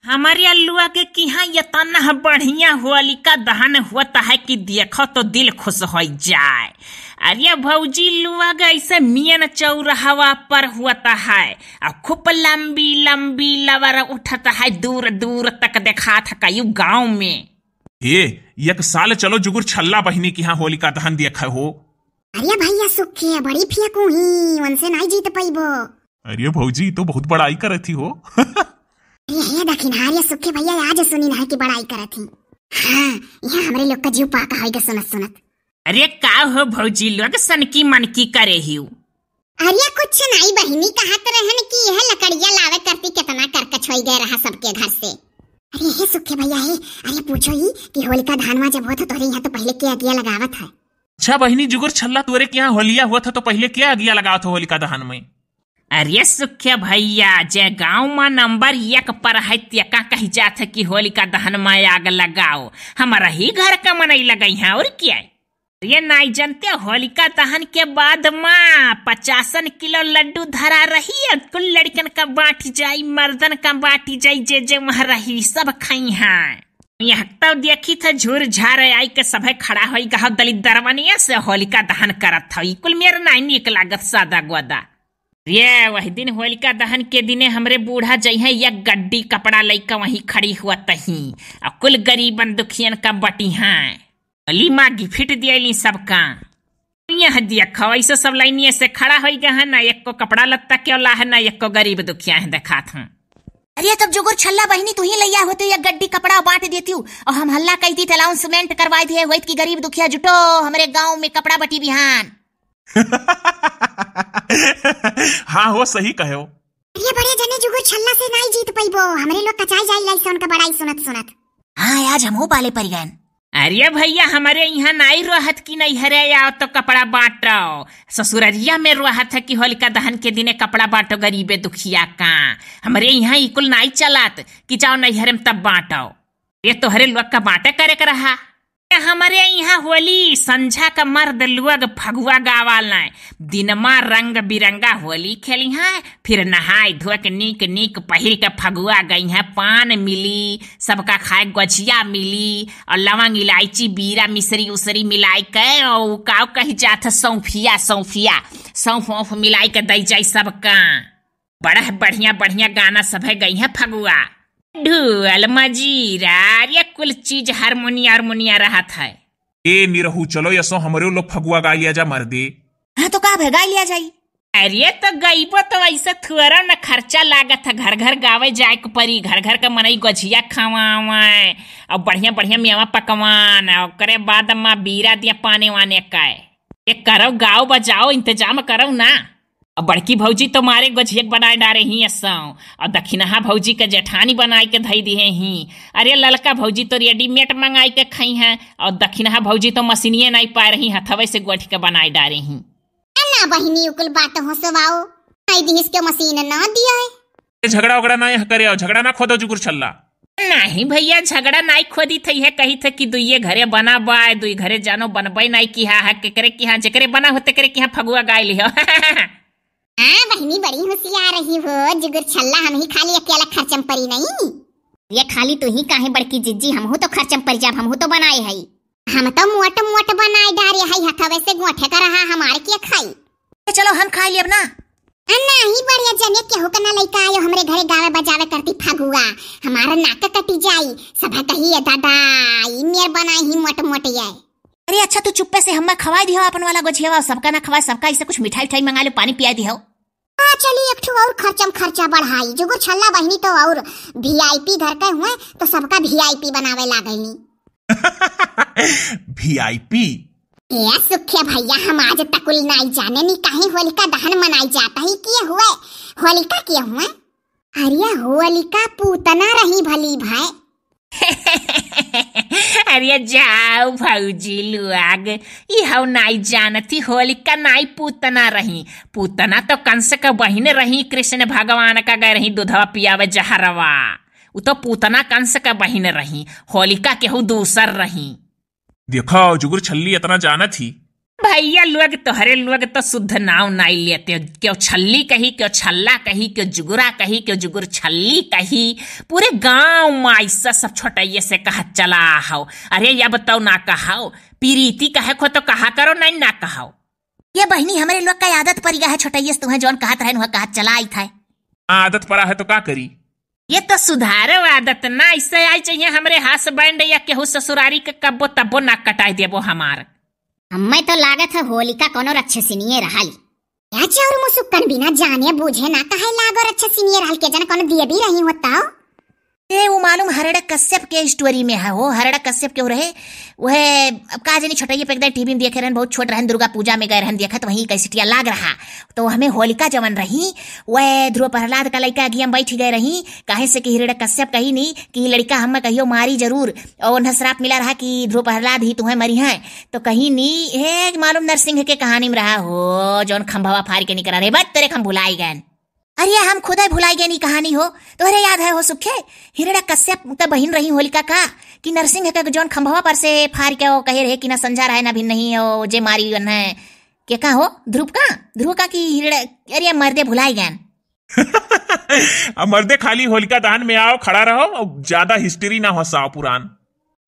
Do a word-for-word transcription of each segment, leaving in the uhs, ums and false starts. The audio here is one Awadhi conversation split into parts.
हमरे लोग के किहाँ एतना बढ़िया होलिका दहन होत है कि देखो तो दिल खुश होइ जाए। अरे भौजी लोग, ऐसे मेन चौराहवा पर होत है, आ खूब लंबी लंबी लवर उठत है, दूर दूर तक देखात है कई गाँव में। ए, एक साल चलो जुगुर छल्ला बहिनी किहाँ होलिका दहन देखे हो। अरे भैया सुखे, बड़ी फेंकू ही, उनसे नाई जीत पइबो। अरे भौजी, ई तो बहुत बड़ाई करत ही हो। अरे हे दखिनहा, अरे सुखे भैया, आज सुनी ना कि बड़ाई करत ही। हाँ, यहाँ हमरे लोग का जीव पाका होइगा सुनत सुनत। अरे का हो भौजी लोग, सनकी मनकी करे हिउ? अरे कुछ नाई बहिनी, कहत रहन कि यह लकड़िया लावे करती केतना करकच होइ गए रहा सबके घर से। अरे हे सुखे भैया हे, अरे पूछो ही कि होलिका दहनवा जब होत हो तोहरे यहाँ तो पहिले के अगिया लगावत है? अच्छा बहिनी जुगुर छल्ला, तोरे के यहाँ होलिया होत है तो पहिले के अगिया लगावत हो होलिका दहन में? अरे सुखे भैया, जे गाँव में नंबर एक पर है, तेका कही जात है कि होलिका दहन में आग लगाओ, हमारा ही घर का मनई लगई है, और क्या? अरे नाई जनते, होलिका दहन के बाद में पचासन किलो लड्डू धरा रही है, कुल लड़कन का बाँटी जाई, मर्दन का बाँटी जाई, जे जे वहाँ रही सब खइहैं। यहाँ तो देखी था झूर झार आई के सभे खड़ा होई गहा दलित दरवनिया से होलिका दहन करत हई, कुल मेर नाई नीक लागत सादा गोदा। रे वही दिन होलिका दहन के दिने हमरे बूढ़ा जइहैं एक गड्डी कपड़ा लइका वहीं खड़ी हुआ तहीं, और कुल गरीबन दुखियन का बटिहैं। अली माँ गिफ्ट दियली सबका। यहाँ देखो, ऐसे सब लाइनिए से खड़ा होई गए हैं, ना एको कपड़ा लत्ता के औला है, ना एको गरीब दुखिया है, देखात हैं। अरे तब जुगुर छल्ला बहिनी, तू ही लैया होती, एक गड्डी कपड़ा बाँट देती हूँ, और हम हल्ला कही थी, अनाउंसमेंट करवाई दिए हुई कि गरीब दुखिया जुटो, हमरे गाँव में कपड़ा बटी बिहान। हाँ हो, सही कहे हो। अरे बड़े जने जुगुर छल्ला से नाई जीत पइबो, हमरे लोग कचाई जाई लाई से उनका बड़ाई सुनत सुनत। हाँ, आज हमहू पाले परि गएन। अरे भैया, हमरे यहाँ नाई रहत कि नैहरे आओ तो कपड़ा बाँटो। ससुररिया में रहत है कि होलिका दहन के दिने कपड़ा बाँटो गरीबे दुखिया का। हमरे यहाँ ई कुल नाई चलत कि जाओ नैहरे में तब बाँटो। ये तोहरे लोग का बाँटे करे के रहा। हमरे यहाँ होली संझा का मर्द लोग फगुआ गावा लाए। दिनमा रंग बिरंगा होली खेली हैं, फिर नहाए धोए के नीक नीक पहिर के फगुआ गई हैं। पान मिली, सबका खाए गजिया मिली, और लवंग इलायची बीरा मिसरी उसरी मिलाई के, और उ काव कही जात है सौंफिया, सौंफिया, सौंफ वौंफ मिलाई के दई जाई सबका। बड़ा बढ़िया बढ़िया गाना सभे गई हैं फगुआ। ढोल मजीरा, ये कुल चीज हारमोनिया हारमोनिया रहत है। ए निरहू, चलो यसो हमरे लोग फगुआ गा लिया जा मर्दे। हाँ तो का भे, गा लिया जाई। अरे तो गईबो तो ऐसे थोड़ा न खर्चा लागत है, घर घर गावे जाए के परी, घर घर का मनई गझिया खवावे, और बढ़िया बढ़िया मेवा पकवान, और ओकरे बाद माँ बीरा दिया पाने वाने का। ये करो, गाओ बजाओ, इंतजाम करो ना। अब बड़की भौजी तो मारे गोझियक बनाए डारे ही असौ, और दखिनहा भौजी के जेठानी बनाए के धई दिहे ही। अरे ललका भौजी तो रेडीमेड मंगाई के खाई हैं, और दखिनहा भौजी तो मशीनिए नहीं पाए रही, हथवे से गोठ के बनाए डारे ही। ए ना बहिनी, उकुल बात हो सवाओ, आई दिहिस के मशीन ना दिया है। ए, झगड़ा उगड़ा ना यहाँ करे, आओ झगड़ा ना खोदो जुगुर छल्ला। नहीं भैया, झगड़ा नाई खोदी थई है, कही थे कि दुइये घरे बना बाय, दुई घरे जानो बनबे नाई किहा है, केकरे किहा, जेकरे बना हो तेकरे किहा फगुआ गाय लिहो। हाँ बहिनी, बड़ी होशियार रही हो, जुगुर छल्ला हम ही खाली अकेला खर्चम परी नहीं। ये खाली तू ही काहे बड़की जिज्जी, हमहू तो खर्चम परी जाब, हमहू तो बनाए हई। हम तो मोट मोट बनाए डारे हई, हथवे से गोठे का रहा, हमारे के खाई। ए, चलो हम खाई लेब ना। आ, नाही बढ़िया जने केहू के ना लइका आयो हमरे घरे गावे बजावे करती फगुआ। हमारा नाक कटी जाई। सब कही, "ए दादा, ई मेर बनाई ही मोट मोट ये।" अरे अच्छा, तू चुप्पे से हम्मा खवाई दिहो अपन वाला गोझियावा, सबका ना खवाए, सबका इसे कुछ मिठाई उठाई मंगा ले, पानी पिया दिहो। आ, चली एक ठो और खर्चम खर्चा बढ़ाई। जुगुर छल्ला बहिनी तो और वीआईपी घर के हुए तो सबका वीआईपी बनावे लागली। वीआईपी? ए सुखे भैया, हम आज तकुल नाई जाने नी काहे होलिका दहन मनाई जाता ही, के हुए? होलिका के हुए? अरे होलिका पूतना रही भली भाई। अरे जाओ भौजी लुआग, ई हौ नाई जानती, होलिका नाई पूतना रही। पूतना तो कंस का बहिन रही, कृष्ण भगवान का गए रही दूधवा पियावे जहरवा। उ तो पूतना कंस का बहिन रही, होलिका केहू दूसर रही। देखा, जुगुर छल्ली इतना जानत ही। भइया लोग, तोहरे लोग तो शुद्ध नाव नाई लेते हो। केउ छल्ली कही, केउ छल्ला कही, केउ जुगुरा कही, केउ जुगुर छल्ली कही। पूरे गाँव मा अइसा सब छोटइये से कहत चला हौ। अरे अब तउ ना कहौ, प्रीति कहे को तो कहा करो, नहीं ना कहौ। ये बहिनी, हमरे लोग का आदत परि गा है छोटइये से तुहैं जौन कहत रहन, वह कहत चला आइत है। हाँ, आदत परा है तो का करी? ये तो सुधारो आदत ना, अइसे आई चाहिए हमरे husband या केहू ससुरारी के, कब्बो तब्बो नाक कटाई देबो हमार। हम्मै तो लागत है होलिका कौनो रक्षसिनिये रहल। या चाउर मुसुक्कन बिना जाने बूझे ना कहे लागो रक्षसिनिये रहल, के जन कौनो देवी रही होता हो। ए, वो मालूम हरड़ कश्यप के story में है हो, हरड़ कश्यप केउ रहे, वह अब का जानी छोटइये पे एकदम टीवी में देखे रहन, बहुत छोट रहन, दुर्गा पूजा में गए रहन देखत, वहीं कैसेटिया लाग रहा। तो हमें होलिका जवन रही, वह ध्रुव प्रहलाद का लइका अगिया में बैठ गए रही, काहे से कि हिरण्य कश्यप कही नी कि लड़का हमें कहियो मारी जरूर, और उन्हें श्राप मिला रहा कि ध्रुव प्रहलाद ही तुम्हें मरी हैं। तो कही नी, हे मालूम नरसिंह के कहानी में रहा हो, जौन खंभवा फार के निकला रहे, बस तेरे हम भुलाई गए। अरे हम खुदै भुलाई गए नी कहानी हो, तोहरे याद है हो सुखे, हिरण्य कश्यप का बहिन रही होलिका का, कि नरसिंह का जौन खंभवा पर से फार के वो कहे रहे कि ना संझा रहे ना भिन नहीं हो, जे मारी उन्हें के का हो, ध्रुव का, ध्रुव का कि हिरण्य, अरे मर्दे भुलाई गए। अब मर्दे खाली होलिका दहन में आओ, खड़ा रहो, और ज्यादा history ना हो साव पुरान।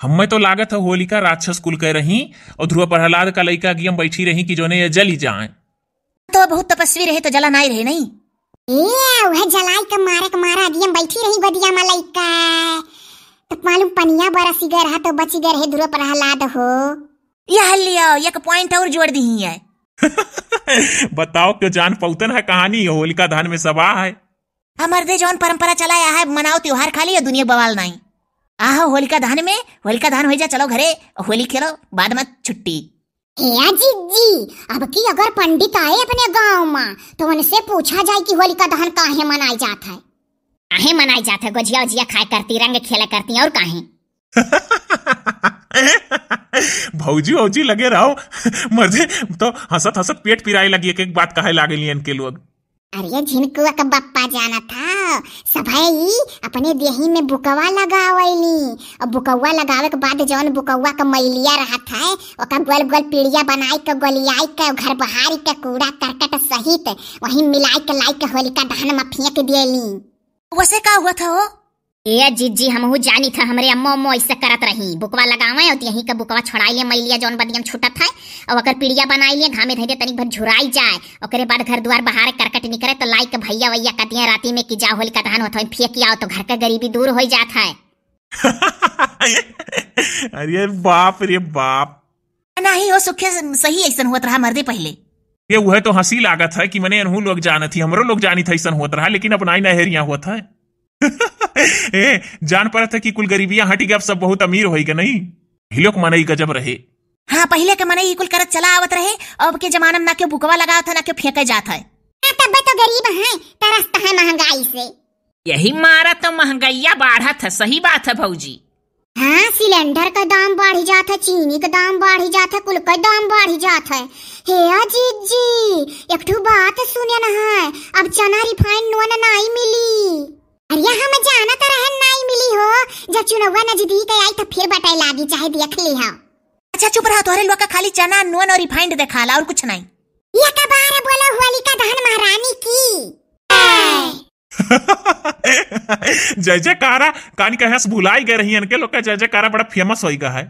हम्मै तो लागत है होलिका राक्षस कुल के रही और ध्रुव प्रहलाद का लइका अगिया में बैठी रही कि जौने ये जली जाए। तो बहुत तपस्वी रहे तो जला नाई रहे नहीं। ए, वह जलाई के मारे के मारा अगिया में बैठी रही गोदिया में लइका। तो मालूम पनिया बरसी गए रहा तो बची गए रहे ध्रुव प्रहलाद हो। यह लियो, एक point और जोड़ दी है। बताओ, केउ जान पउतन है कहानी, होलिका दहन में सवा है। हमर दे जौन परंपरा चला आया है, मनाओ त्योहार खाली, ये दुनिया बवाल नाई। आहो होलिका दहन में, होलिका दहन होइ जा, चलो घरे, होली खेलो, बाद में छुट्टी। हे जिज्जी, अब की अगर पंडित आए अपने गाँव में, तो उनसे पूछा जाए कि होलिका दहन काहे मनाई जात है? काहे मनाई जात है? गोझिया उझिया खाए करती, रंग खेले करती, और काहे? भौजी, भौजी लगे रहो। मर्दे, तो हंसत हंसत पेट पिराए लगी, एक एक बात कहे लागेली इनके लोग। अरे झिनकुआ का बप्पा जाना था, सभे ई अपने देही में बुकवा लगावैली, और बुकवा लगावे के बाद जौन बुकवा का मैलिया रहत है, ओका गोल गोल पीड़िया बनाई के, गोलियाई के, घर बहारी के, कूड़ा करकट सहित वहीं मिलाई के लाई के होलिका दहन में फेंक देली। वैसे का हुआ था हो? ए जिज्जी, हमहू जानी था, हमरे अम्मो अम्मो ऐसे करत रही, बुकवा लगावे और यहीं के बुकवा छोड़ाई ले, मैलिया जौन बदियम छूटत है, और ओकर पीड़िया बनाई ले, घामे धइले तनिक भर झुराई जाए, ओकरे बाद घर दुआर बहारे करकट निकरे तो लाई के भैया वैया कदिया राती में कि जा होलिका दहन होत है, फेंक आओ तो घर के गरीबी दूर हो जात है। अरे बाप रे बाप। नहीं हो सुखे, सही ऐसन होत रहा मर्दे पहले। ये उहे तो हंसी लागत है कि मने एनहू लोग जानत ही, हमरो लोग जानी था ऐसन होत रहा, लेकिन अब नाई नहरिया होत है। ए, जान परत है कि कुल गरीबिया हट गया, अब सब बहुत अमीर होई गए नहीं। हिलोक मनई गजब रहे। हाँ, पहिले के मनई ई कुल करत चला आवत रहे, अब के जमाना में ना केउ बुकवा लगावत है, ना केउ फेंके जात है। हाँ, तबे तो गरीब हैं, तरसत है महंगाई से। यही मारा तो महंगैया बाढ़त है, सही बात है भौजी। हाँ, सिलेंडर का दाम बढ़ी जात है, चीनी का दाम बढ़ी जात है, कुल का दाम बढ़ी जात है। हे जिज्जी, एक ठो बात सुने न है, अब चना रिफाइन नून नाई मिली। अरे हम जानत रहन नाई मिली हो, जब चुनौवा नजदीक आई तो फिर बटाई लागी, चाहे देख ली हो। अच्छा चुप रहो, तोहरे लोग का खाली चना, नून और रिफाइंड देखाला और कुछ नहीं। ये कबार बोलो होलिका दहन महारानी की। जय जयकारा, कानी कहे से भुलाई गए रही, इनके लोग का जय जयकारा बड़ा फेमस होई गा है।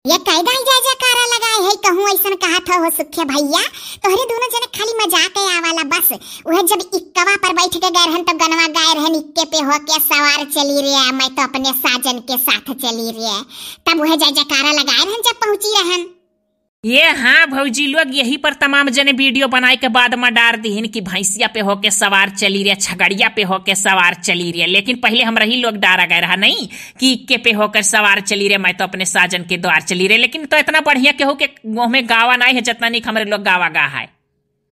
ये कई दाई जय जयकारा लगाए है, कहूँ ऐसन कहा था हो सुखे भैया, तोहरे दोनों जने खाली मजाक है आवाला बस। वह जब इक्कवा पर बैठ के गए रहन तो गनवा गाए रहन, इक्के पे होके सवार चली रे, मैं तो अपने साजन के साथ चली रे, तब वह जय जयकारा लगाए रहन जब पहुंची रहन। ये हाँ भौजी लोग, यही पर तमाम जने वीडियो बनाए के बाद में डार दिहिन कि भैंसिया पे होके सवार चली रे, छगड़िया पे होके सवार चली रे। लेकिन पहले हमरा ही लोग डारा गए रहा नहीं कि इक्के पे होकर सवार चली रे, मैं तो अपने साजन के द्वार चली रे। लेकिन तो इतना बढ़िया केहू के मुँह में गावा नहीं है, जितना निक हमरे लोग गावा गा है।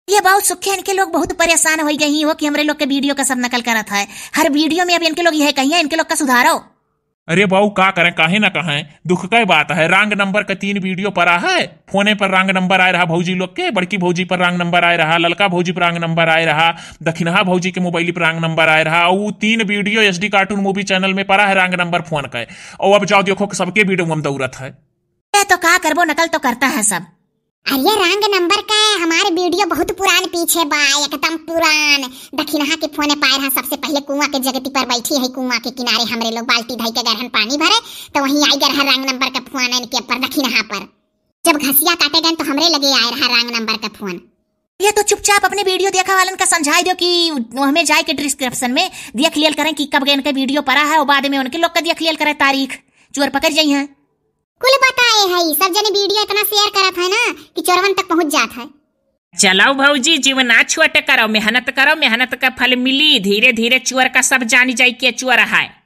ये बहुत सुखे, इनके लोग बहुत परेशान हो गई हो कि हमरे लोग के वीडियो का सब नकल करत है। हर वीडियो में अब इनके लोग यह कहिए, इनके लोग का सुधारो। अरे बाऊ, का करें, काहे ना कहें, दुख का बात है। Wrong number का तीन वीडियो परा है, फोने पर wrong number आए रहा भौजी लोग के, बड़की भौजी पर wrong number आए रहा, ललका भौजी पर wrong number आए रहा, दखिनहा भौजी के मोबाइल पर wrong number आए रहा। और वो तीन वीडियो एस डी कार्टून मूवी चैनल में परा है wrong number फोन का। और अब जाओ देखो कि सबके वीडियो हम दौड़त है। ये तो का करबो, नकल तो करता है सब। अरे, wrong number का है, हमार video बहुत पुरान पीछे बा, एकदम पुरान। दखिनहा के फोन पाए रहा, सबसे पहले कुआं के जगती पर बैठी है, कुआं के किनारे हमरे लोग बाल्टी धई के गरहन पानी भरे, तो वहीं आई गए रहा wrong number का फोन इनके ऊपर, दखिनहा पर। जब घसिया काटे गए तो हमरे लगे आए रहा wrong number का फोन। ये तो चुपचाप अपने video देखा वालन का समझाई दो कि वो हमें जाए के description में देख लियल करें कि कब गए इनके video पड़ा है, और बाद में उनके लोग का देख लियल करें तारीख, चोर पकड़ जाई हैं। कुल बताए है, सब जने video इतना share करत है ना कि चोरवन तक पहुंच जात है। चलाओ भौजी, जीव ना छोट करो, मेहनत करो, मेहनत का फल मिली। धीरे धीरे चोर का सब जानी जाई के चोर है।